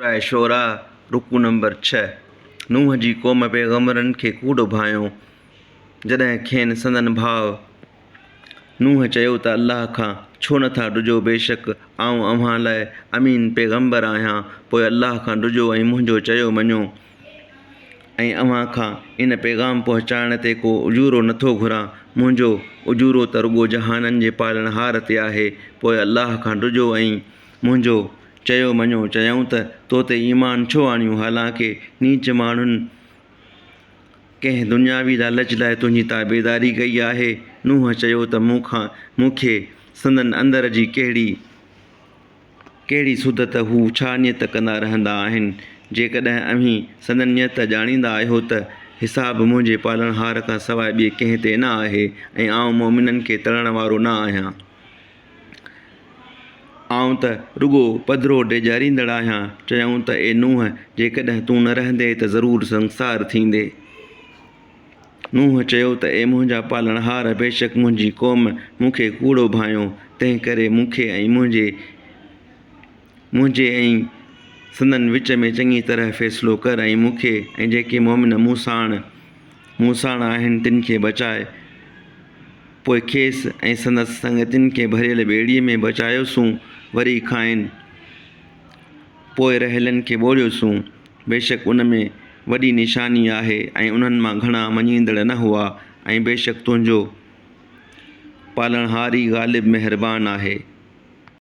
سوره شعراء، رڪوع نمبر ڇهه، نوح جي قوم پيغمبرن کي ڪوڙ ڀانئيو، جڏهن کين سندن ڀاء نوح چيو ته الله کان ڇو نه ٿا ڊڄو بيشڪ آئون اوهان لاء امين پيغمبر آهيان پوء الله کان ڊڄو ۽ منهنجو چيو مڃو ۽ اوهان کان ان پيغام پهچائڻ تي ڪو اجورو نه ٿو گهران منهنجو اجورو ته رڳو جهانن جي پالڻهار تي آهي پوء الله کان ڊڄو ۽ منهنجو چيو مڃو. چيائون ته تو تي ايمان ڇو آڻيون حالانڪه نيچ ماڻهن ڪنهن دنياوي لالچ لاء تنهنجي تابعداري ڪئي آهي. نوح چيو ته مون کان مون کي سندن اندر جي ڪهڙي ڪهڙي سڌ ته هو ڇا نيت ڪندا رهندا آهن. جيڪڏهن اوهين سندن نيت ڄاڻيندا آهيو ته حساب منهنجي پالڻهار کان سواء ٻئي ڪنهن تي نه آهي ۽ آئون مؤمنن کي تڙڻ وارو نه آهيان. آئون ته رڳو پڌرو ڊيڄاريندڙ آهيان. چيائون ته اي نوح! جيڪڏهن تون نه رهندين ته ضرور سنگسار ٿيندين. نوح چيو ته اي منهنجا پالڻهار! بيشڪ منهنجي قوم مون کي ڪوڙو ڀانيو، تنهنڪري مون کي ۽ منهنجي منهنجي ۽ سندن وچ ۾ چڱي طرح فيصلو ڪر ۽ مون کي ۽ جيڪي مؤمن مون ساڻ مون ساڻ آهن تن کي بچاء. پوء کيس ۽ سندس سنگتين کي ڀريل ٻيڙيء ۾ بچايوسون، وري کانئن پوء رهيلن کي ٻوڙيوسون. بيشڪ ان ۾ وڏي نشاني آهي ۽ انهن مان گهڻا مڃيندڙ نه هئا ۽ بيشڪ تنهنجو پالڻهار ئي غالب مهربان آهي.